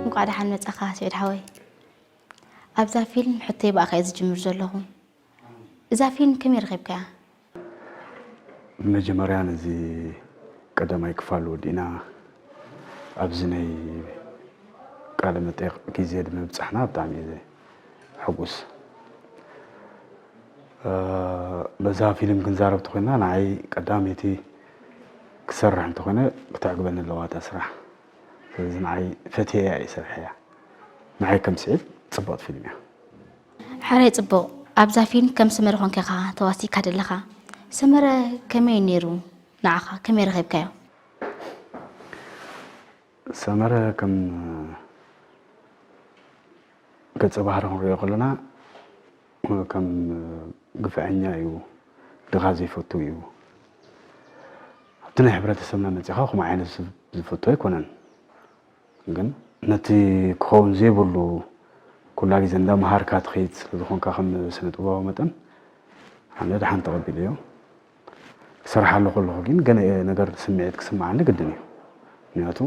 እንኳዕ ደሓን መጻኻ ስዒድ ሓወይ። ኣብዛ ፊልም ሕቶይ ብኣኻ እየ ዝጅምር ዘለኹ። እዛ ፊልም ከመይ ረኺብካያ? ብመጀመርያ ነዚ ቀዳማይ ክፋል ወዲእና ኣብዚ ናይ ቃለ መጠይቕ ግዜ ንምብጻሕና ብጣዕሚ እየ ሕጉስ። እ፣ በዛ ፊልም ክንዛረብ ተኾይና ንዓይ ቀዳመይቲ ክሰርሕ እንተኾይነ ክተዕግበኒ ኣለዋ እታ ስራሕ። ስለዚ ንዓይ ፈትየያ እየ ሰሪሐያ። ንዓይ ከም ስዒድ ጽብቕቲ ፊልም እያ። ሕራይ ጽቡቕ። ኣብዛ ፊልም ከም ሰመረ ኮንካ ኢኻ ተዋሲእካ ዘለኻ። ሰመረ ከመይ ነይሩ ንዓኻ? ከመይ ረኺብካዮ? ሰመረ ከም ገጸ ባህሪ ክንሪኦ ከለና ከም ግፍዐኛ እዩ፣ ድኻ ዘይፈቱ እዩ። ኣብቲ ናይ ሕብረተሰብና መጺኻ ከምኡ ዓይነት ሰብ ዝፈቱ ኣይኮነን። ግን ነቲ ክኸውን ዘይብሉ ኩላ ግዜ እንዳመሃርካ ትኸይድ ስለ ዝኾንካ ከም ስነ ጥበባዊ መጠን ኣነ ደሓን ተቐቢለዮ። ክሰርሓሉ ከለኹ ግን ገለ ነገር ስምዒት ክስምዓኒ ግድን እዩ። ምክንያቱ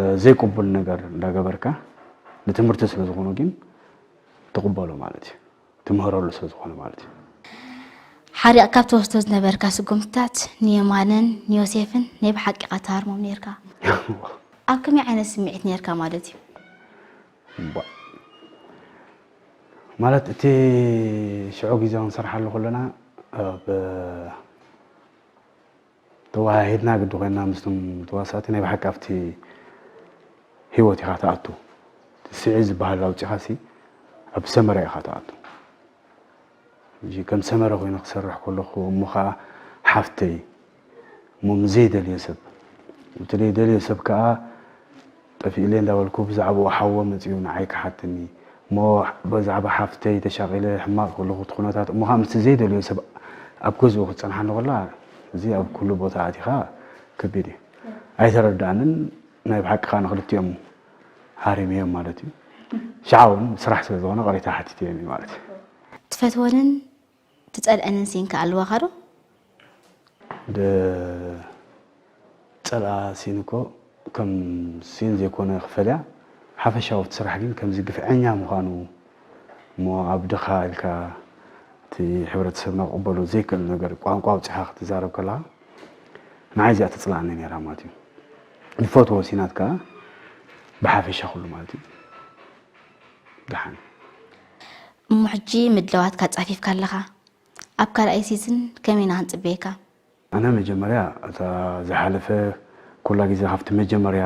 እ፣ ዘይቅቡል ነገር እንዳገበርካ ንትምህርቲ ስለ ዝኾነ ግን ትቕበሎ ማለት እዩ። ትምህረሉ ስለ ዝኾነ ማለት እዩ። ሓሪቕካ ትወስዶ ዝነበርካ ስጉምትታት ንየማነን ንዮሴፍን ናይ ብሓቂ ኢኻ ትሃርሞም ነይርካ። ኣብ ከመይ ዓይነት ስምዒት ነይርካ ማለት እዩ? እምቧእ። ማለት እቲ ሽዑ ግዜ ክንሰርሓሉ ከለና ኣብ ተወሃሂድና ግዲ ኮይንና ምስቶም ተዋሳእቲ ናይ ብሓቂ ኣብቲ ህይወት ኢኻ ትኣቱ። እቲ ስዒድ ዝበሃል ኣውጺኻሲ ኣብ ሰመረ ኢኻ ትኣቱ። ሕጂ ከም ሰመረ ኮይነ ክሰርሕ ከለኹ እሞ ኸኣ ሓፍተይ እሞ ምስ ዘይደልዮ ሰብ፣ እቲ ዘይደልዮ ሰብ ከኣ ጠፊእለይ እንዳበልኩ ብዛዕባኡ ሓዎ መጺኡ ንዓይ ክሓተኒ እሞ ብዛዕባ ሓፍተይ ተሻቒለ ሕማቕ ከለኹ እቲ ኩነታት እሞ ኸኣ ምስቲ ዘይደልዮ ሰብ ኣብ ገዝኡ ክትጸንሓኒ ከላ እዚ ኣብ ኩሉ ቦታ ኣቲኻ ከቢድ እዩ። ኣይተረድኣንን ናይ ብሓቂ ኸኣ ንኽልቲኦም ሃሪመዮም ማለት እዩ። ሽዓ እውን ስራሕ ስለ ዝኾነ ቐሬታ ሓቲተዮም እዩ ማለት እዩ። ትፈትወንን ትጸልአንን ሲንካ ኣለዋኻ ዶ? ደ- ጸልኣ ሲን እኮ ከም ሲን ዘይኮነ ክፈልያ ሓፈሻዊ እቲ ስራሕ ግን ከምዚ ግፍዐኛ ምዃኑ እሞ ኣብ ድኻ ኢልካ እቲ ሕብረተሰብና ክቕበሎ ዘይክእል ነገር ቋንቋ ኣውጺኻ ክትዛረብ ከለኻ ንዓይ እዚኣ ተጽልኣኒ ነይራ ማለት እዩ። ዝፈትዎ ሲናት ከኣ ብሓፈሻ ኩሉ ማለት እዩ። ደሓን። እሞ ሕጂ ምድላዋትካ ጻፊፍካ ኣለኻ። ኣብ ካልኣይ ሲዝን ከመይ ኢና ክንጽበየካ? ኣነ መጀመርያ እታ ዝሓለፈ ኩላ ግዜ ካብቲ መጀመርያ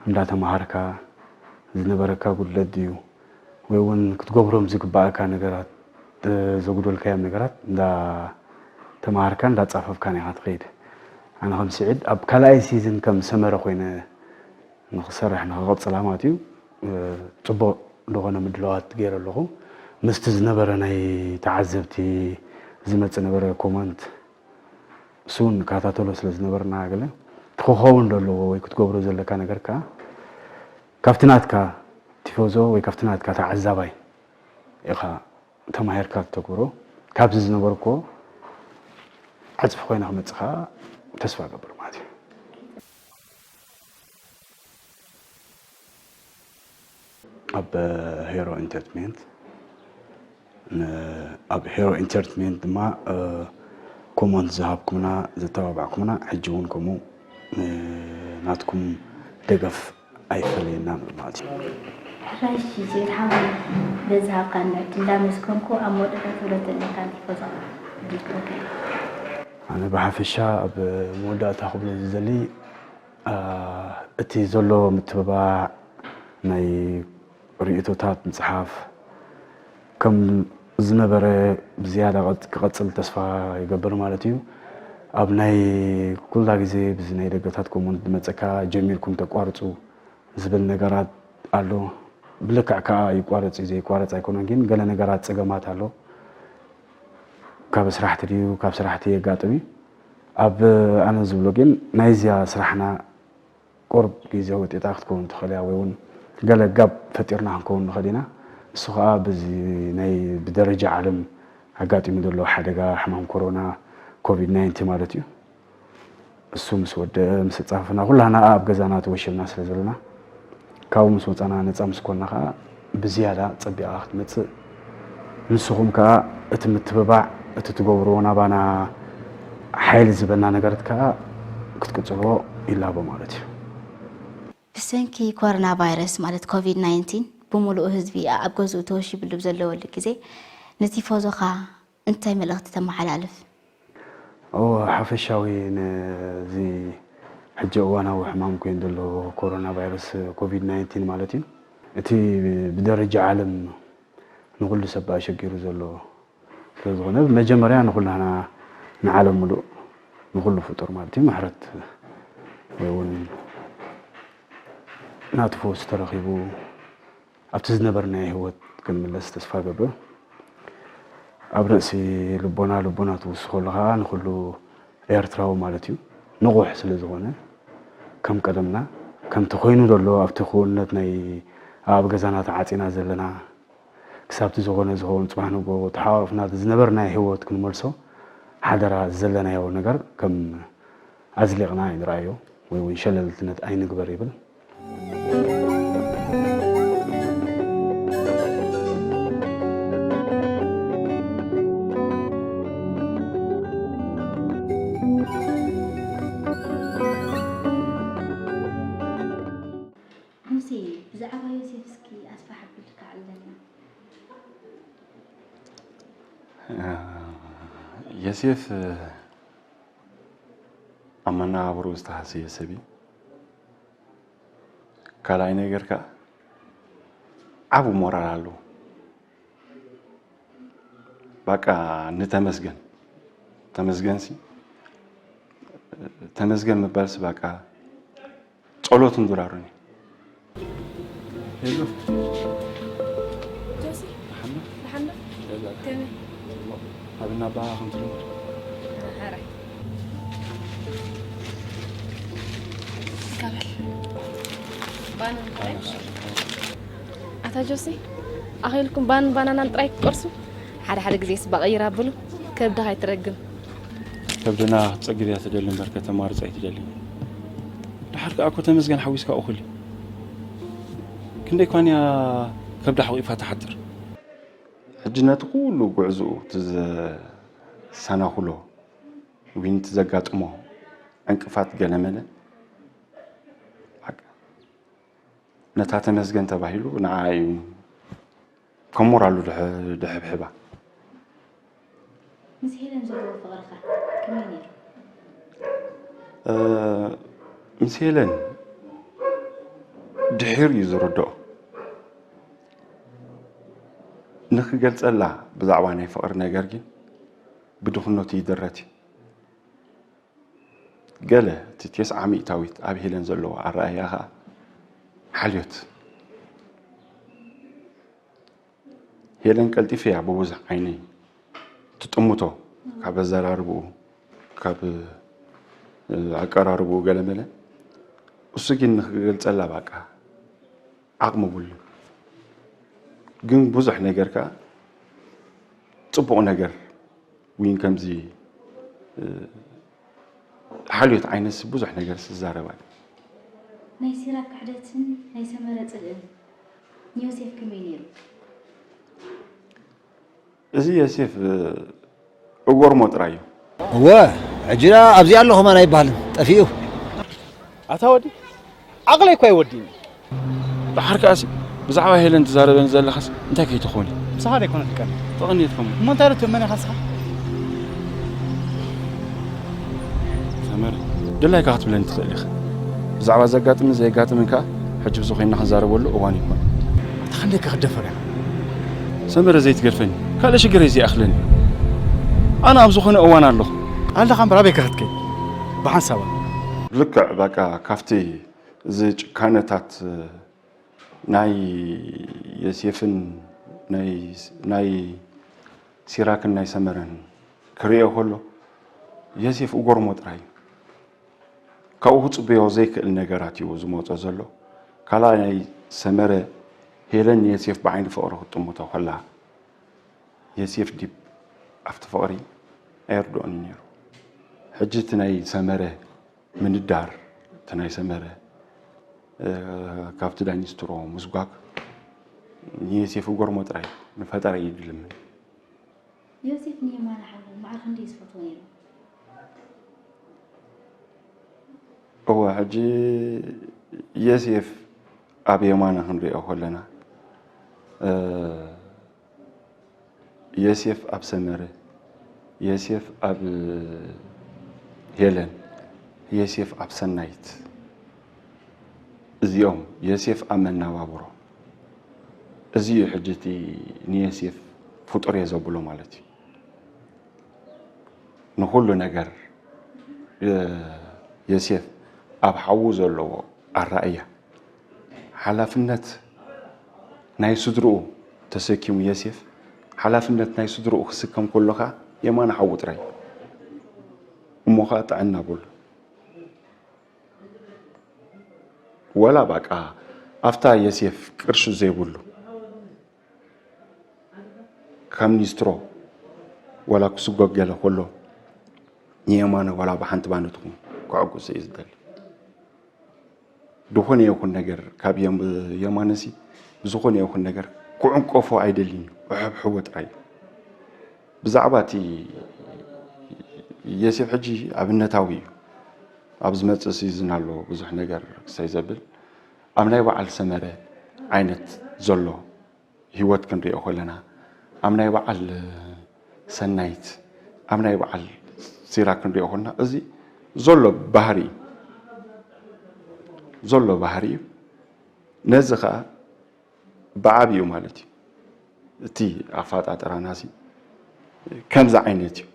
እንዳተማሃርካ ዝነበረካ ጉድለት ድዩ ወይ እውን ክትገብሮም ዝግባኣካ ነገራት እ፣ ዘጉደልካዮም ነገራት እንዳተማሃርካ እንዳጻፈፍካን ኢኻ ትኸይድ። ኣነ ከም ስዒድ ኣብ ካልኣይ ሲዝን ከም ሰመረ ኮይነ ንኽሰርሕ ንኽቕጽላ ማለት እዩ እ፣ ጽቡቕ ዝኾነ ምድላዋት ገይረ ኣለኹ። ምስቲ ዝነበረ ናይ ተዓዘብቲ ዝመጽእ ነበረ ኮመንት እሱ እውን ንከታተሎ ስለ ዝነበርና ገለ እቲ ክኸውን ዘለዎ ወይ ክትገብሮ ዘለካ ነገር ከኣ ካብቲ ናትካ ቲፎዞ ወይ ካብቲ ናትካ ተዓዛባይ ኢኻ ተማሂርካ ትተግብሮ ካብዚ ዝነበርኮ ዕፅፊ ኮይና ክመፅእ ከኣ ተስፋ እገብር ማለት እዩ። ኣብ ሄሮ ኢንተርቴንመንት ኣብ ሄሮ ኢንተርቴንመንት ድማ ኮመንት ዝሃብኩምና ዘተባባዕኩምና ሕጂ እውን ከምኡ ናትኩም ደገፍ ኣይፈለየና ማለት እዩ። ሕራይ ሽዜር ሓወይ፣ በዚ ሃብካኒ ዕድል እንዳመስገንኩ ኣብ መወዳእታ ትብሎ ዘለካ ንቲፎዞኻ ዕድል ክህበካ እየ። ኣነ ብሓፈሻ ኣብ መወዳእታ ክብሎ ዝደሊ፣ ኣ፣ እቲ ዘሎ ምትብባዕ ናይ ርእይቶታት ምጽሓፍ ከም ዝነበረ ብዝያዳ ቀጽ-፣ ክቐጽል ተስፋ ይገብር ማለት እዩ። ኣብ ናይ ኩላ ግዜ ብዚ ናይ ደገታት ኮመንት ዝመጸካ ጀሚርኩም ተቋርጹ ዝብል ነገራት ኣሎ። ብልክዕ ከኣ ይቋረጽ እዩ ዘይቋረጽ ኣይኮነን፣ ግን ገለ ነገራት ጸገማት ኣሎ። ካብ ስራሕቲ ድዩ ካብ ስራሕቲ የጋጥም እዩ። ኣብ ኣነ ዝብሎ ግን ናይዚኣ ስራሕና ቁሩብ ግዜ ወጢጣ ክትከውን ትኽእል እያ፣ ወይ እውን ገለ ጋብ ፈጢርና ክንከውን ንኽእል ኢና። እሱ ኸኣ በዚ ናይ ብደረጃ ዓለም ኣጋጢሙ ዘሎ ሓደጋ ሕማም ኮሮና ኮቪድ ናይንቲን ማለት እዩ። እሱ ምስ ወደአ፣ ምስ ተጻፈፈና፣ ኩላህና ኣብ ገዛና ተወሺብና ስለ ዘለና፣ ካብኡ ምስ ወጻና ነጻ ምስ ኮንና ከኣ ብዝያዳ ጸቢቓ ክትመጽእ፣ ንስኹም ከኣ እቲ ምትብባዕ፣ እቲ ትገብርዎ ናባና ሓይሊ ዝበና ነገራት ከኣ ክትቅጽልዎ ይላቦ ማለት እዩ። ብሰንኪ ኮሮና ቫይረስ ማለት ኮቪድ ናይንቲን ብምሉኡ ህዝቢ ኣብ ገዝኡ ተወሺብሉ ብዘለወሉ ግዜ ንቲፎዞኻ እንታይ መልእኽቲ ተመሓላልፍ? እወ፣ ሓፈሻዊ ነዚ ሕጂ እዋናዊ ሕማም ኮይኑ ዘሎ ኮሮና ቫይረስ ኮቪድ ናይንቲን ማለት እዩ። እቲ ብደረጃ ዓለም ንኹሉ ሰብ ኣሸጊሩ ዘሎ ስለ ዝኾነ፣ ብመጀመርያ ንኹላና፣ ንዓለም ምሉእ፣ ንኹሉ ፍጡር ማለት እዩ፣ ምሕረት ወይ እውን ናቱ ፈውሲ ተረኺቡ ኣብቲ ዝነበርናዮ ህይወት ክንምለስ ተስፋ እገብር። ኣብ ርእሲ ልቦና፣ ልቦና ትውስኸሉ ከኣ ንኹሉ ኤርትራዊ ማለት እዩ፣ ንቑሕ ስለ ዝኾነ፣ ከም ቀደምና፣ ከምቲ ኮይኑ ዘሎ ኣብቲ ክውንነት ናይ ኣብ ገዛና ተዓጺና ዘለና፣ ክሳብቲ ዝኾነ ዝኸውን ጽባሕ ንግሆ ተሓቋቑፍና ዝነበርናዮ ህይወት ክንመልሶ ሓደራ፣ ዘለናዮ ነገር ከም ኣዝሊቕና ኣይንርኣዮ ወይ እውን ሸለልትነት ኣይንግበር ይብል። ሙሴ፣ ብዛዕባ ዮሴፍ እስኪ ኣስፍሕ ኣቢልካ ኣዕልለና። ዮሴፍ ኣብ መነባብርኡ ዝተሃሰየ ሰብ እዩ። ካልኣይ ነገር ከኣ ዓቢ ሞራል ኣለዎ። ባቃ ንተመስገን ተመስገንሲ ተመስገን ምባልሲ ባቃ ጸሎትን ድራርን እዩ። ሄሎ ጆሲ መሓመድ ደሓን ዶ? ሄሎ ከመይ? ኣብ እናባ ከምትሉ ሕራይ ካበል ባንን ጥራይ ምሽ ኣታ ጆሲ ኣኺልኩም ባንን ባናናን ጥራይ ክትቆርሱ ሓደ ሓደ ግዜ ስባ ቀይር ኣብሉ ከብድኻ ኣይትረግም ከብድና ክትጸግብ እያ ትደሊ እምበር ከተማርጽ ኣይትደልን። ድሓር ከኣ እኮ ተመስገን ሓዊስካ እኹል እዩ። ክንደይ ኳን እያ ከብዳ ሓቂፋ ትሓጥር። ሕጂ ነቲ ኩሉ ጉዕዝኡ እቲ ዘሰናኽሎ ወይ ነቲ ዘጋጥሞ ዕንቅፋት ገለመለ ነታ ተመስገን ተባሂሉ ንዓ እዩ ከም ሞራሉ ድሕብሕባ። ምስ ሄለን ዘለዎ ፍቕርኸ ከመይ ነይሩ? ምስ ሄለን ድሒሩ እዩ ዝርድኦ። ንኽገልጸላ ብዛዕባ ናይ ፍቕሪ ነገር ግን ብድኽነቱ ይድረት እዩ። ገለ እቲ ቴስዓ ሚእታዊት ኣብ ሄለን ዘለዎ ኣረኣእያ ኸኣ ሓልዮት። ሄለን ቀልጢፈ እያ ብብዙሕ ዓይኒ ትጥምቶ፣ ካብ ኣዘራርብኡ፣ ካብ ኣቀራርብኡ ገለመለ። እሱ ግን ንኽገልጸላ ባቃ ዓቕሚ የብሉን። ግን ብዙሕ ነገር ከኣ ጽቡቕ ነገር ዊን ከምዚ ሓልዮት ዓይነትሲ ብዙሕ ነገር ይዛረባ። ናይ ሲራክ ክሕደትን ናይ ሰመረ ጽልእን ንዮሴፍ ከመይ ነይሩ? እዚ ዮሴፍ እጎርሞ ጥራይ እዩ። እወ ሕጂ ደኣ ኣብዚኣ ኣሎ ከማን ኣይበሃልን ጠፊኡ። ኣታ ወዲ ዓቕለይ እኳ ኣይወዲእን እዩ። ደሓር ከኣሲ ብዛዕባ ሄለን ትዛረበኒ ዘለኻስ እንታይ ከይትኾኒ? ምሳኻ ደይኮነ ትቀኒ። ተቐኒት ከሙ። እሞ እንታይ ዶ ትእመን ኢኻ ንስኻ? ሰመረ፣ ድላይካ ክትብለኒ ትኽእል ኢኻ። ብዛዕባ ዘጋጥምን ዘየጋጥምን ከኣ ሕጂ ብዙ ኮይንና ክንዛረበሉ እዋን ይኮን። ኣታ ክንደይ ከኽደፈር እያ? ሰመረ ዘይትገድፈኒ። ካልእ ሽግር ዘይኣኽለኒ። ኣነ ኣብ ዝኾነ እዋን ኣለኹ። ኣለኻ እምበር ኣበይ ከኽትከይ? ብሓንሳባ። ልክዕ በቃ ካብቲ እዚ ጭካነታት ናይ የሴፍን ናይ ናይ ሲራክን ናይ ሰመረን ክርእዮ ከሎ የሴፍ እጎርሞ ጥራይ እዩ። ካብኡ ክጽበዮ ዘይክእል ነገራት እዩ ዝመጾ ዘሎ። ካልኣይ ናይ ሰመረ ሄለን ንየሴፍ ብዓይኒ ፍቕሪ ክትጥምቶ ከላ የሴፍ ዲብ ኣብቲ ፍቕሪ ኣይርድኦን እዩ ነይሩ። ሕጂ እቲ ናይ ሰመረ ምንዳር እቲ ናይ ሰመረ ካብቲ ዳኒስትሮ ምስጓግ ንዮሴፍ እጎርሞ ጥራይ ንፈጠረ እዩ ድልምን። ዮሴፍ ንየማነ ሓዉ ማዕረ ክንደይ ዝፈትዎ ነይሩ? እወ ሕጂ ዮሴፍ ኣብ የማነ ክንሪኦ ከለና ዮሴፍ ኣብ ሰመረ፣ ዮሴፍ ኣብ ሄለን፣ ዮሴፍ ኣብ ሰናይት፣ እዚኦም ዮሴፍ ኣብ መነባብሮ፣ እዚ እዩ ሕጂ እቲ ንዮሴፍ ፍጡር እየ ዘብሎ ማለት እዩ። ንኹሉ ነገር ዮሴፍ ኣብ ሓዉ ዘለዎ ኣራእያ ሓላፍነት ናይ ስድርኡ ተሰኪሙ ዮሴፍ ሓላፍነት ናይ ስድርኡ ክስከም ከሎ ከኣ የማነ ሓዉ ጥራይ እሞ ከኣ ጥዕና በሉ ወላ ባቃ ኣብታ ዮሴፍ ቅርሺ ዘይብሉ ከም ኒስትሮ ወላ ክስጎግ ገለ ከሎ ንየማነ ወላ ብሓንቲ ባኒ ትኹን ከዕጉስ እየ ዝደሊ። ዝኾነ ይኹን ነገር ካብ የማነሲ ብዝኾነ ይኹን ነገር ክዕንቀፎ ኣይደልን እዩ። እሕብሕቦ ጥራይ እዩ። ብዛዕባ እቲ የሴፍ ሕጂ ኣብነታዊ እዩ። ኣብ ዝመፅእ ሲዝን ኣሎ ብዙሕ ነገር ክሳይ ዘብል ኣብ ናይ በዓል ሰመረ ዓይነት ዘሎ ህይወት ክንሪኦ ከለና ኣብ ናይ በዓል ሰናይት ኣብ ናይ በዓል ሲራክ ክንሪኦ ከለና እዚ ዘሎ ባህሪ እዩ ዘሎ ባህሪ እዩ። ነዚ ከዓ ብዓብኡ ማለት እዩ እቲ ኣፋጣጥራና ሲ ከምዚ ዓይነት እዩ።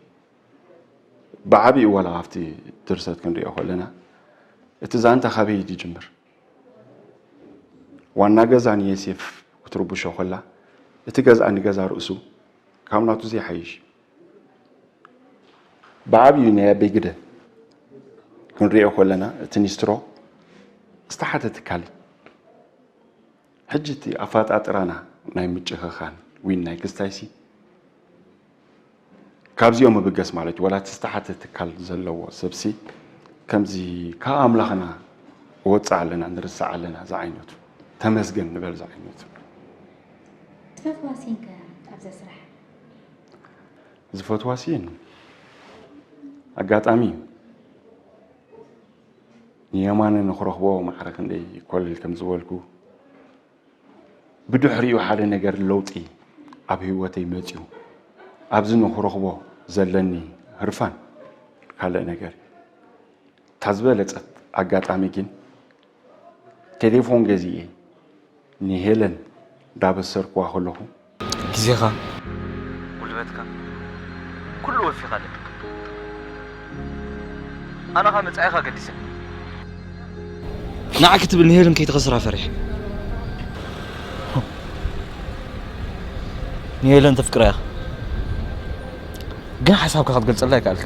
ብዓብኡ ዋላ ኣብቲ ድርሰት ክንሪኦ ከለና እቲ ዛንታ ካበይ ድጅምር ዋና ገዛ ንየሴፍ ክትርብሾ ከላ እቲ ገዝኣ ንገዛ ርእሱ ካብ ናቱ ዘይሓይሽ ብዓብዩ ናይ ኣበይ ግደ ክንሪኦ ከለና እቲ ኒስትሮ ዝተሓተ ትካል እዩ። ሕጂ እቲ ኣፈጣጥራና ናይ ምጭኽኻን ዊን ናይ ክስታይሲ ካብዚኦም ምብገስ ማለት እዩ። ዋላ እቲ ዝተሓተ ትካል ዘለዎ ሰብሲ ከምዚ ካብ ኣምላኽና ወፅእ ኣለና ንርሳዕ ኣለና ዝዓይነቱ ተመስገን ንበል ዝዓይነቱ። ትፈትዋ ሲን ከ ኣብዛ ስራሕ? ዝፈትዋ ሲን ኣጋጣሚ እዩ። ንየማነ ንኽረኽቦ ማዕረ ክንደይ ኮለል ከም ዝበልኩ ብድሕሪኡ ሓደ ነገር ለውጢ ኣብ ህይወተይ መፅዩ ኣብዚ ንኽረኽቦ ዘለኒ ህርፋን ካልእ ነገር እታ ዝበለፀት ኣጋጣሚ ግን ቴሌፎን ገዚኤ ንሄለን እንዳበሰርኩዋ ከለኹ ግዜኻ ጉልበትካ ኩሉ ወፊኻ ኣለካ ኣነኻ መጻኢኻ ገዲሰ ንዓ ክትብል ንሄለን ከይትኸስራ ፈሪሐ ንሄለን ተፍቅራ ኢኻ ግን ሓሳብካ ክትገልጸላ ኣይከኣልካ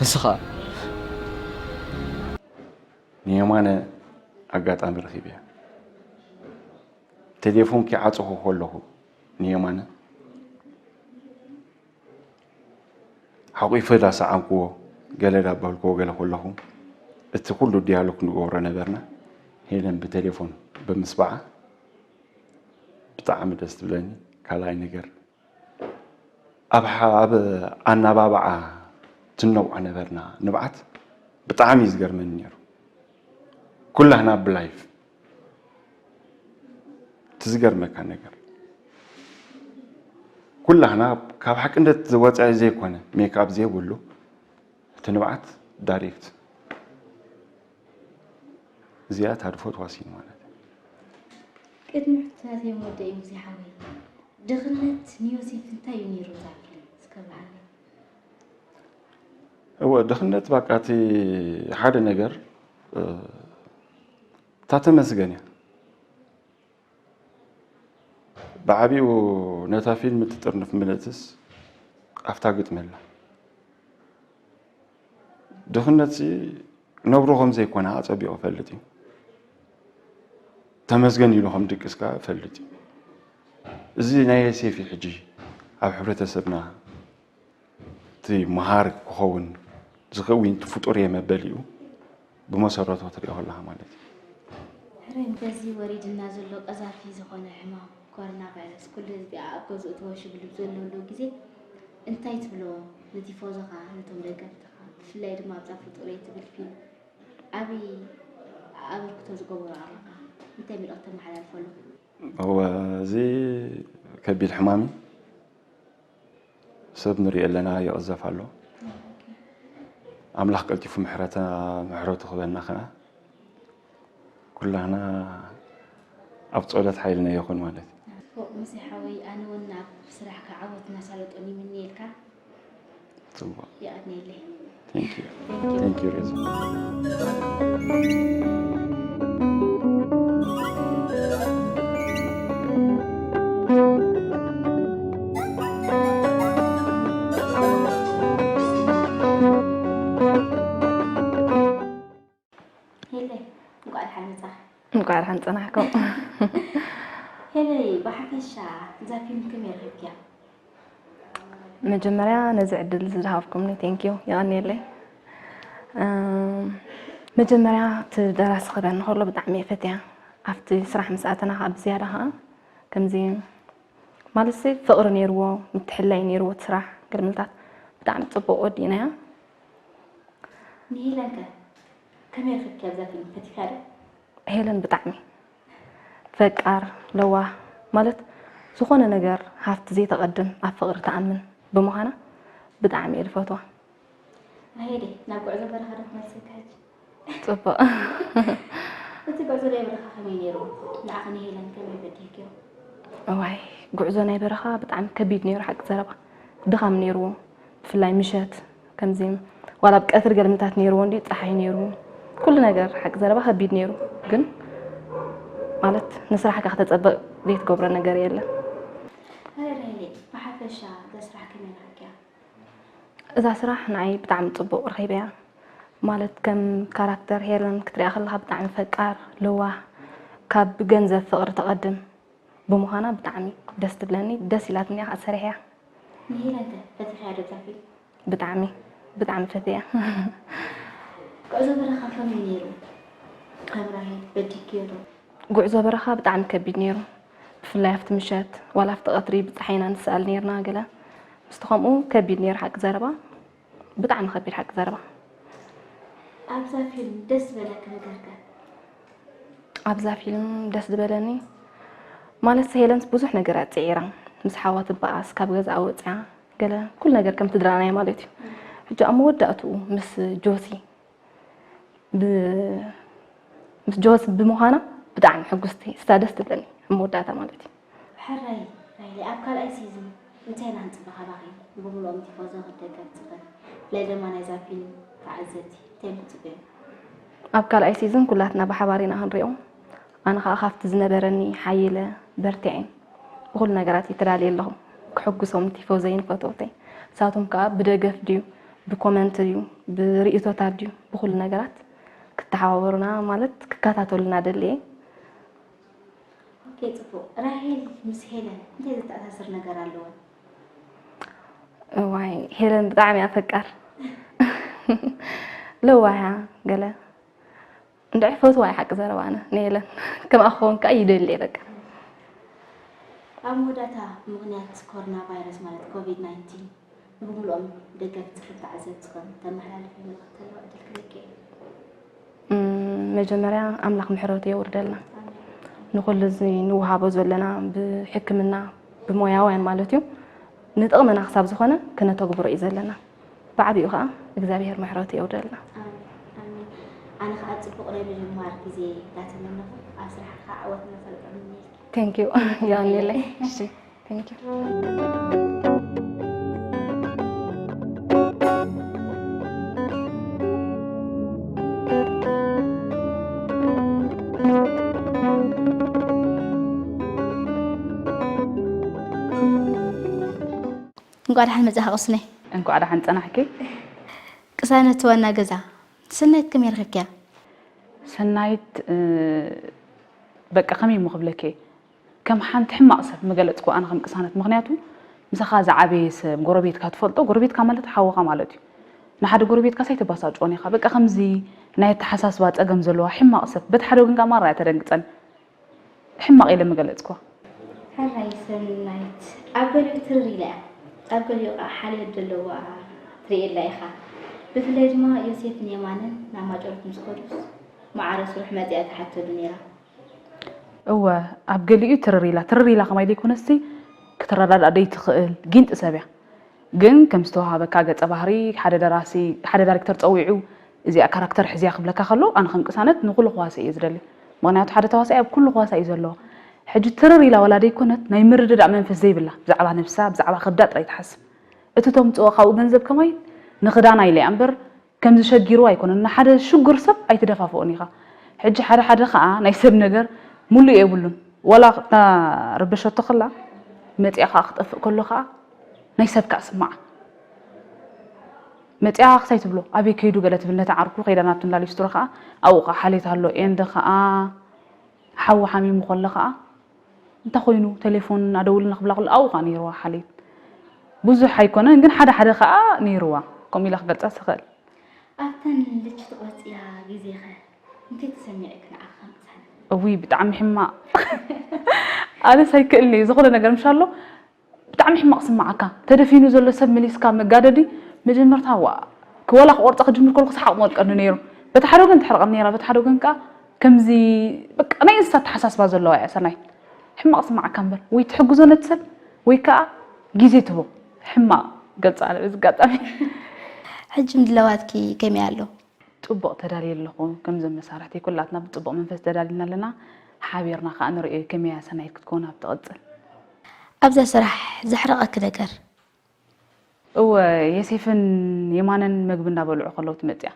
ንስኻ ንየማነ ኣጋጣሚ ረኺበያ ቴሌፎን ኪዓፅኹ ከለኹ ንየማነ ሓቂፈ ዳሰዓምክዎ ገለ ዳበልክዎ ገለ ከለኹ እቲ ኩሉ ዲያሎግ ንገብሮ ነበርና ሄለን ብቴሌፎን ብምስባዓ ብጣዕሚ ደስ ትብለኒ ካልኣይ ነገር ኣብ ኣብ ኣናባብዓ ትነብዖ ነበርና ንብዓት ብጣዕሚ እዩ ዝገርመኒ ነይሩ ኩላህና ብላይፍ እቲ ዝገርመካ ነገር፣ ኩላህና ካብ ሓቅነት ዝወፀ ዘይኮነ፣ ሜክኣፕ ዘይብሉ፣ እቲ ንብዓት ዳይሬክት እዚኣ ታድፎ ተዋሲኑ ማለት እዩ። ቅድሚ ሕቶታተይ ወደይ፣ ሙዜ ሓወይ፣ ድኽነት ንዮሴፍ እንታይ እዩ ነይሩ እዛ ፊልም? እስከ ብዓለይ። እወ፣ ድኽነት ባቃ እቲ ሓደ ነገር፣ እ፣ እታ ተመስገን እያ። ብዓቢኡ ነታ ፊልም እትጥርንፍ ምልእትስ ኣብታ ግጥሚ ኣላ። ድኽነትሲ ነብሩ ከም ዘይኮነ ኣጸቢቑ ይፈልጥ እዩ። ተመስገን ኢሉ ከም ድቅስ ከኣ ይፈልጥ እዩ። እዚ ናይ ዮሴፍ እዩ ሕጂ ኣብ ሕብረተሰብና እቲ መሃሪ ክኸውን ዝኽእል ወይ እቲ ፍጡር እየ መበሊኡ ብመሰረቱ ክትሪኦ ከለኻ ማለት እዩ። ሕራይ በዚ ወሪድና ዘሎ ቀዛፊ ዝኾነ ሕማም ኮሮና ቫይረስ ኩሉ ህዝቢ ኣብ ገዝኡ ተወሺቡ ልብ ዘለሉ ግዜ እንታይ ትብሎ ንቲፎዞኻ ነቶም ደገፍትኻ ብፍላይ ድማ ኣብዛ ፍጡረይ ትብል ፊልም ዓብዪ ኣበርክቶ ዝገበሩ ኣለኻ እንታይ መልእኽቲ ተመሓላልፈሉ? እወ እዚ ከቢድ ሕማም እዩ። ሰብ ንሪኦ ኣለና ይቕዘፍ ኣሎ። ኣምላኽ ቀልጢፉ ምሕረታ ምሕረቱ ክበና ከኣ ኩላህና ኣብ ጸሎት ሓይልና ይኹን ማለት እዩ። ፎቕ ሙሴ ሓወይ ኣነ እውን ናብ ስራሕካ ዓወት እናሳለጦ ይምነየልካ። ጽቡቕ። የቐንየለይ። Thank you. Thank you ሬዛ። ሄለይ እንኳዕ ደሓን መጻኺ። እንኳዕ ደሓን ጸናሕኩም። ሄለይ ብሓፈሻ እዛ ፊልም ከመይ ረኺብክያ? መጀመርያ ነዚ ዕድል ዝሃብኩምኒ ቴንኪዩ የቐንየለይ። እም፣ መጀመርያ እቲ ደራሲ ክበኒ ከሎ ብጣዕሚ እየ ፈትያ። ኣብቲ ስራሕ ምስ ኣተና ከዓ ብዝያዳ ከዓ ከምዚ ማለት ሲ ፍቕሪ ነይርዎ፣ ምትሕልላይ ነይርዎ እቲ ስራሕ ገለመለታት ብጣዕሚ ጽቡቕ ወዲእናያ። ንሄለን ከ ከመይ ረኺብክያ ኣብዛ ፊልም ፈቲኽያ ዶ? ሄለን ብጣዕሚ ፈቃር ለዋህ ማለት ዝኾነ ነገር ሃፍቲ ዘይተቐድም ኣብ ፍቕሪ ትኣምን ብምዃና ብጣዕሚ እየ ዝፈትዋ። ራሄለይ ናብ ጉዕዞ በረኻ ዶ ክመልሰካ ሕጂ? ጽቡቕ። እቲ ጉዕዞ ናይ በረኻ ከመይ ነይሩ? ንዓኺ ንሄለን ከመይ በዲህክዮ? እዋይ ጉዕዞ ናይ በረኻ ብጣዕሚ ከቢድ ነይሩ ሓቂ ዘረባ ድኻም ነይርዎ ብፍላይ ምሸት ከምዚ ዋላ ኣብ ቀትሪ ገልምታት ነይርዎ እንዲ ፀሓይ ነይሩ ኩሉ ነገር ሓቂ ዘረባ ከቢድ ነይሩ ግን ማለት ንስራሕካ ክተፀበቕ ዘይትገብሮ ነገር የለን። ራሄለይ ብሓፈሻ እዛ ስራሕ ከመይ ረኺብክያ? እዛ ስራሕ ንዓይ ብጣዕሚ ፅቡቕ ረኺበያ ማለት ከም ካራክተር ሄለን ክትሪኣ ከለኻ ብጣዕሚ ፈቃር ለዋህ ካብ ገንዘብ ፍቕሪ ተቐድም ብምዃና ብጣዕሚ ደስ ትብለኒ ደስ ኢላትኒ እያ ከዓ ሰሪሐያ። ንሄለን ከ ፈቲኽያ ዶ እዛ ፊልም? ብጣዕሚ ብጣዕሚ ፈትያ። ጉዕዞ በረኻ ከመይ ነይሩ? ከም ራሄል በዲህክዮ ዶ? ጉዕዞ በረኻ ብጣዕሚ ከቢድ ነይሩ። ብፍላይ ኣብቲ ምሸት ዋላ ኣብቲ ቀትሪ ብፀሓይና ንሰኣል ነይርና ገለ ምስቲ ከምኡ ከቢድ ነይሩ ሓቂ ዘረባ ብጣዕሚ ከቢድ ሓቂ ዘረባ። ኣብዛ ፊልም ደስ ዝበለኪ ነገር ከ? ኣብዛ ፊልም ደስ ዝበለኒ ማለት ሄለንስ ብዙሕ ነገር እያ ፅዒራ ምስ ሓዋ ትበኣስ ካብ ገዛኣ ወፅያ ገለ ኩሉ ነገር ከም ትድራናይ ማለት እዩ ሕጂ ኣብ መወዳእትኡ ምስ ጆሲ ብ- ምስ ጆሲ ብምዃና ብጣዕሚ ሕጉስቲ እሳ ደስ ትብለኒ ኣብ መወዳእታ ማለት እዩ ሕራይ ራይሊ ኣብ ካልኣይ ሲዝን እንታይ ኢና ክንፅበ ካባኺ? ንብምልኦም ቲፎዞ ክደገፍ ዝኽእል ብፍላይ ድማ ናይዛ ፊልም ተዓዘብቲ እንታይ እዮም ክፅበዩ? ኣብ ካልኣይ ሲዝን ኩላትና ብሓባር ኢና ክንሪኦ ኣነ ከዓ ካብቲ ዝነበረኒ ሓይለ በርቲዐ ብኩሉ ነገራት ይተዳልየ ኣለኹ ክሕጉሶም ቲፎዘይን ፈተውተይ ንሳቶም ከዓ ብደገፍ ድዩ ብኮመንት ድዩ ብርእቶታት ድዩ ብኩሉ ነገራት ክተሓባበሩና ማለት ክከታተሉና ደልየ ኦኬ ፅቡቕ ራሄል ምስ ሄለን እንታይ ዘተኣሳስር ነገር ኣለወን? እዋይ ሄለን ብጣዕሚ እያ ፈቃር ለዋህ እያ ገለ እንድዒ ፈትዋ እየ ሓቂ ዘረባ ኣነ ንሄለን ከምኣ ክኸውን ከዓ ይደሊ እየ በቃ ኣብ መወዳእታ ብምኽንያት ኮሮና ቫይረስ ማለት ኮቪድ ናይንቲን ንብምልኦም ደገፍቲ ከም ተዓዘብቲ ከም ተመሓላልፊ መልእኽቲ ኣለዋ ዕድል ክህበኪ እየ እም፣ መጀመርያ ኣምላኽ ምሕረቱ የውርደልና ኣሜን ንኹሉ እዚ ንወሃቦ ዘለና ብሕክምና ብሞያውያን ማለት እዩ ንጥቕምና ክሳብ ዝኾነ ክነተግብሮ እዩ ዘለና። ብዓቢኡ ከዓ እግዚኣብሔር ምሕረቱ የውርደልና። ኣሜን፣ ኣሜን። ኣነ ከዓ ፅቡቕ ናይ ምጅማር ግዜ እንዳተመነኹ ኣብ ስራሕካ ዓወት እናሳለጠ ምንየልኪ። Thank you። የቐንየለይ። እሺ፣ thank you። እንኳዕ ደሓን መጻኻ ቅስነይ። እንኳዕ ደሓን ጸናሕኪ። ቅሳነት ዋና ገዛ፣ ሰናይት ከመይ ረኺብክያ? ሰናይት፣ እ፣ በቃ ከመይ እሞ ክብለኪ፣ ከም ሓንቲ ሕማቕ ሰብ ምገለጽኩ ኣነ ከም ቅሳነት። ምኽንያቱ ምሳኻ ዝዓበየ ሰብ፣ ጎረቤትካ ትፈልጦ፣ ጎረቤትካ ማለት ሓውኻ ማለት እዩ። ንሓደ ጎረቤትካስ ኣይተባሳጭዎን ኢኻ። በቃ ከምዚ ናይ ኣተሓሳስባ ጸገም ዘለዋ ሕማቕ ሰብ። በቲ ሓደ ወገን ከኣ ማራ እያ ተደንግጸኒ። ሕማቕ ኢለ ምገለጽክዋ። ሕራይ ሰናይት፣ ኣብ ገሊኡ ትርር ኢላ እያ፣ ኣብ ገሊኡ ኸኣ ሓልዮት ዘለዋ ትርእየላ ኢኻ። ብፍላይ ድማ ዮሴፍን የማነን ናብ ማጨሎት ምስ ከዱስ፣ ማዕረ ስሩሕ መጺኣ ትሓተሉ ነይራ። እወ፣ ኣብ ገሊኡ ትርር ኢላ፣ ትርር ኢላ ከማይ ደይኮነሲ ክትረዳዳእ ደይትኽእል ጊንጢ ሰብ እያ። ግን ከም ዝተዋሃበካ ገጸ ባህሪ ሓደ ደራሲ፣ ሓደ ዳይሬክተር ጸዊዑ እዚኣ ካራክተር ሕዝያ ክብለካ ከሎ፣ ኣነ ከም ቅሳነት ንኹሉ ክዋሰእ እየ ዝደሊ። ምኽንያቱ ሓደ ተዋሳኢ ኣብ ኩሉ ክዋሳእ እዩ ዘለዎ። ሕጂ ትርር ኢላ ዋላ ደይኮነት ናይ ምርድዳእ መንፈስ ዘይብላ፣ ብዛዕባ ነብሳ፣ ብዛዕባ ከብዳ ጥራይ ትሓስብ። እቲ ተምጽኦ ካብኡ ገንዘብ ከማይ ንኽዳና ኢለ እያ እምበር፣ ከምዚ ሸጊርዋ ኣይኮነን። ንሓደ ሽጉር ሰብ ኣይትደፋፍኦን ኢኻ። ሕጂ ሓደ ሓደ ኸኣ ናይ ሰብ ነገር ሙሉእ የብሉን። ዋላ እታ ረበሸቶ ከላ መጺኣ ኸኣ ክጠፍእ ከሎ ኸኣ ናይ ሰብ ከኣ ስማዓ። መጺኣ ክሳይ ትብሎ ኣበይ ከይዱ ገለ ትብል ነታ ዓርኩ ከይዳ ናብቲ እንዳ ሊስትሮ ኸኣ ኣብኡ ኸኣ ሓሌት ኣሎ። ኤንድ ኸኣ ሓዊ ሓሚሙ ከሎ ኸኣ እንታይ ኮይኑ ቴሌፎን ኣደውልና ክብላ ከሎ ኣብኡ ኸኣ ነይርዋ ሓሌት። ብዙሕ ኣይኮነን ግን ሓደ ሓደ ኸኣ ነይርዋ። ከምኡ ኢለ ክገልጻ ዝኽእል። ኣብተን ልጅ ትቆጽያ ግዜኸ እንታይ ተሰሚዕክ ንዓኻ ምሳና? እውይ ብጣዕሚ ሕማቕ። ኣነስ ኣይክእልኒ ዝኾነ ነገር ምሻሎ ብጣዕሚ ሕማቕ ስማዓካ። ተደፊኑ ዘሎ ሰብ መሊስካ መጋደዲ መጀመርታ ዋ ክወላ ክቆርጻ ክጅምር ከልኩ ሰሓቕ መወልቀኒ ነይሩ። በቲ ሓደ ወገን ትሕርቐኒ ነይራ፣ በቲ ሓደ ወገን ከኣ ከምዚ በቃ ናይ እንስሳ ኣተሓሳስባ ዘለዋ እያ ሰናይት። ሕማቕ ስማዓካ እምበር ወይ ትሕግዞ ነቲ ሰብ ወይ ከኣ ግዜ ትቦ። ሕማቕ ገልጻ ኣነ በዚ ኣጋጣሚ። ሕጂ ምድላዋትኪ ከመይ ኣሎ? ጽቡቕ ተዳልየ ኣለኹ። ከምዞም መሳርሕተይ ኩላትና ብጽቡቕ መንፈስ ተዳሊና ኣለና። ሓቢርና ከኣ ንርእዮ ከመይ እያ ሰናይት ክትከውን ኣብ ትቕጽል። ኣብዛ ስራሕ ዘሕረቐኪ ነገር? እወ፣ የሴፍን የማነን መግቢ እንዳበልዑ ከለዉ ትመጽያ።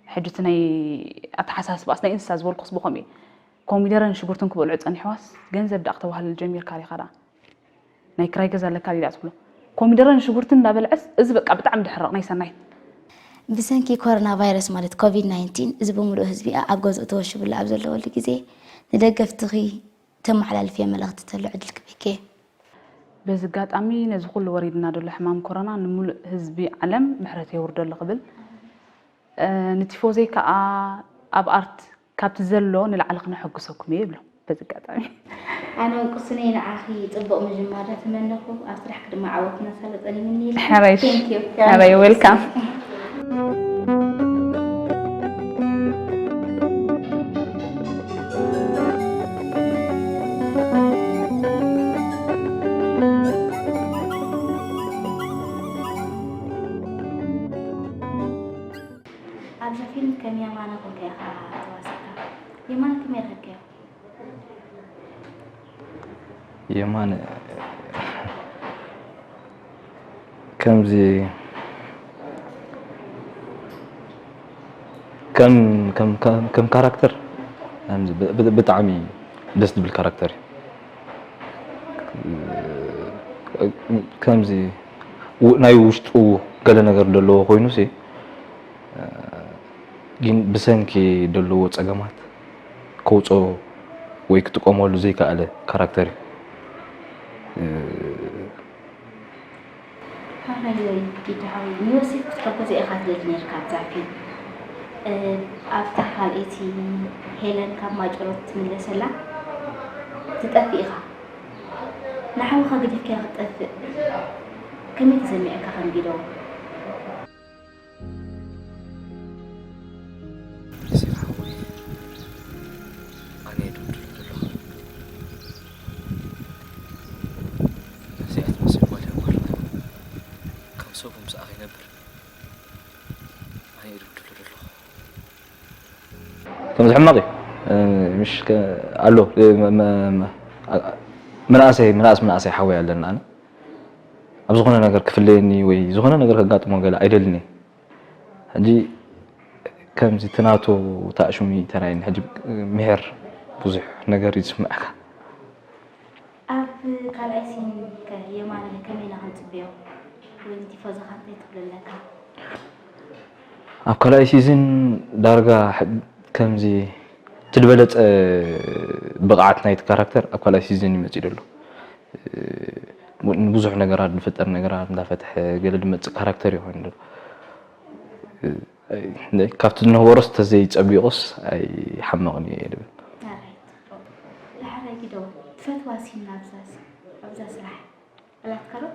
ሕጂ እቲ ናይ ኣተሓሳስባስ ናይ እንስሳ ዝበልኩስ ብኸምኡ እዩ። ኮሚደረን ሽጉርትን ክበልዑ ጸኒሕዋስ ገንዘብ ደኣ ክተዋህልል ጀሚርካ ዲኻ ደኣ? ናይ ክራይ ገዛ ኣለካ ድዩ ደኣ ትብሎ? ኮሚደረን ሽጉርትን እንዳበልዐስ እዚ በቃ ብጣዕሚ ድሕረቕ ናይ ሰናይት። ብሰንኪ ኮሮና ቫይረስ ማለት ኮቪድ ናይንቲን እዚ ብምሉእ ህዝቢ ኣብ ገዝኡ ተወሽብሉ ኣብ ዘለወሉ ግዜ ንደገፍትኺ ተመሓላልፍዮ መልእኽቲ ተሎ ዕድል ክበኪ እየ። በዚ ኣጋጣሚ ነዚ ኩሉ ወሪድና ዘሎ ሕማም ኮሮና ንምሉእ ህዝቢ ዓለም ምሕረት የውርደሉ ክብል፣ እ፣ ንቲፎዘይ ከኣ ኣብ ኣርት ካብቲ ዘሎ ንላዕሊ ክነሐጉሰኩም እየ ይብሎ። በዚ ኣጋጣሚ ኣነ እውን ቅስነይ ንዓኺ ጽቡቕ ምጅማር ተመነኹ። ኣብ ስራሕኪ ድማ ዓወት እናሳለጠን ይምንየልኪ። ሕራይ፣ Thank you። ሕራይ፣ welcome። ኣብዛ ፊልም ከም የማነ ኮንካ ኢኻ ተዋሲእካ። የማነ ከመይ ረኸብካዮ? የማነ ከምዚ ከም ከም ከም ከም ካራክተር ከምዚ ብ- ብ- ብጣዕሚ ደስ ዝብል ካራክተር እዩ። ከምዚ ው- ናይ ውሽጡ ገለ ነገር ዘለዎ ኮይኑ ሲ ግን ብሰንኪ ዘለዎ ጸገማት ከውጾ ወይ ክጥቀመሉ ዘይከኣለ ካራክተር እዩ። ሓራይ ወይ ጊዳ ሓወይ ንዮሴፍ ክትሕግዞ ኢኻ ትደሊ ነርካ ኣብዛ ፊልም። ኣብታ ካልኣይቲ ሄለን ካብ ማጨሎት ትምለሰላ ትጠፍእ ኢኻ። ንሓውኻ ገዲፍካዮ ክትጠፍእ ከመይ ተሰሚዕካ ከም ጊዶ? ዮሴፍ ሓወይ ኣነ እየ ድውድል ዘለኹ። ቶም ሰኣ ይነብር ኣነ ኢሉ ድሎ ደሎ ከምዚ ሕማቕ እዩ። ምሽ ኣሎ መናእሰይ መናእስ መናእሰይ ሓወይ ኣለና ኣነ ኣብ ዝኾነ ነገር ክፍለየኒ ወይ ዝኾነ ነገር ከጋጥሞ ገለ ኣይደልን እየ። ሕጂ ከምዚ ትናቱ ታእሽሙ ተራይን ሕጂ ምሕር ብዙሕ ነገር ይስምዐካ። ኣብ ካልኣይ ሲን ከ የማነ ከመይ ኢና ክንጽብዮ ወይ ንቲፎዞኻ እንታይ ትብል ኣለካ? ኣብ ካልኣይ ሲዝን ዳርጋ ከምዚ እቲ ዝበለፀ ብቕዓት ናይቲ ካራክተር ኣብ ካልኣይ ሲዝን ይመፅእ ደሎ። ንብዙሕ ነገራት ዝፍጠር ነገራት እንዳፈትሐ ገለ ዝመፅእ ካራክተር ይኾን ደሎ። ካብቲ ዝነበሮስ ተዘይፀቢቑስ ኣይሓመቕን እየ ድብል። ዳሕራይ ጊዶ ትፈትዋ ሲን ኣብዛ ኣብዛ ስራሕ ኣላትካ ዶ?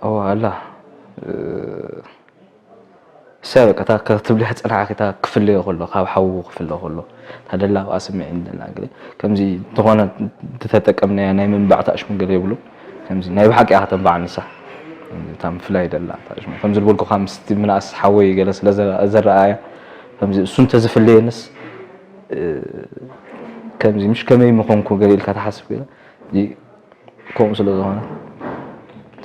እዋ ኣላ እሳ በቃ እታ ክትብልያ ዝፀናሕኪ እታ ክፍለዮ ከሎ ካብ ሓዉ ክፍለ ከሎ እታ ደላ ብኣ ስምዒ ደላ ገለ ከምዚ እንተኾነ ዝተጠቀምናያ ናይ ምንባዕ ታእሽሙ ገለ የብሉ ከምዚ ናይ ብሓቂ እያ ከተንባዕ ንሳ እታ ምፍላይ ደላ ታእሽሙ ከምዚ ዝበልኩ ካብ ምስቲ ምናእስ ሓወይ ገለ ስለ ዘረኣያ ከምዚ እሱ እንተዝፍለየንስ ከምዚ ምሽ ከመይ ምኾንኩ ገለ ኢልካ ትሓስብ ገለ ከምኡ ስለ ዝኾነ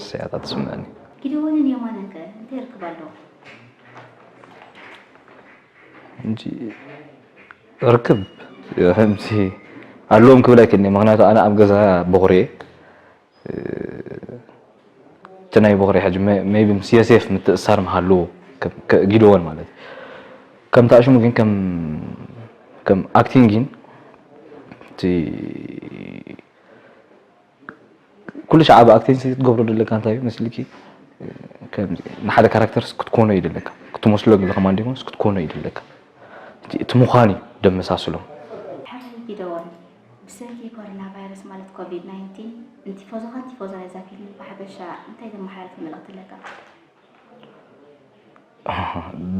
ስያታ ትስምዐኒ። ጊደዎንን የማነን ከ እንታይ ርክብ ኣለዎም? እንጂ ርክብ ከምዚ ኣለዎም ክብል ኣይክእልን እየ። ምክንያቱ ኣነ ኣብ ገዛ በኹሪ እየ። እቲ ናይ በኹሪ ሕጂ ሜቢ ምስ የሴፍ ምትእሳር ምሃልዎ ጊደዎን ማለት እዩ። ከም ታእሽሙ ግን ከም ኣክቲንግ ግን እቲ ኩሉ ሻዕ ኣብ ኣክቲንግ ክትገብሮ ዘለካ እንታይ እዩ መስልኪ ንሓደ ካራክተር ክትኮኖ እዩ ደለካ ክትመስሎ ግለ ከማን ዲሞስ ክትኮኖ እዩ ደለካ እቲ ምዃን እዩ ደመሳስሎም። ሓራይ ጊደዎን ብሰንኪ ኮሮና ቫይረስ ማለት ኮቪድ ናይንቲን ንቲፎዞኻን ቲፎዞ ናይዛ ፊልም ብሓፈሻ እንታይ ዘመሓላልፎ መልእኽቲ ኣለካ?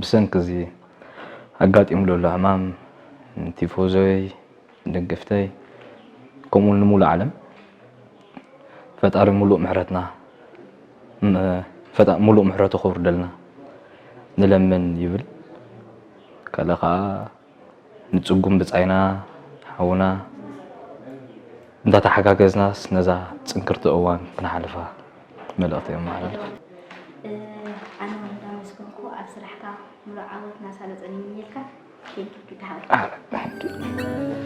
ብሰንኪ እዚ ኣጋጢሙ ዘሎ ሕማም ንቲፎዞይ፣ ንደገፍተይ ከምኡ እውን ንሙሉእ ዓለም ፈጣሪ ሙሉእ ምሕረትና ሙሉእ ምሕረቱ ከውርደልና ንለምን ይብል። ካልእ ከዓ ንፅጉም ብፃይና ሓውና እንዳተሓጋገዝናስ ነዛ ፅንክርቲ እዋን ክንሓልፋ መልእኽቲ የመሓላልፍ። ኣነ እውን እንዳመስገንኩ ኣብ ስራሕካ ሙሉእ ዓወት ናሳለጠን ይምንየልካ። Thank you ኪዳ ሓወይ።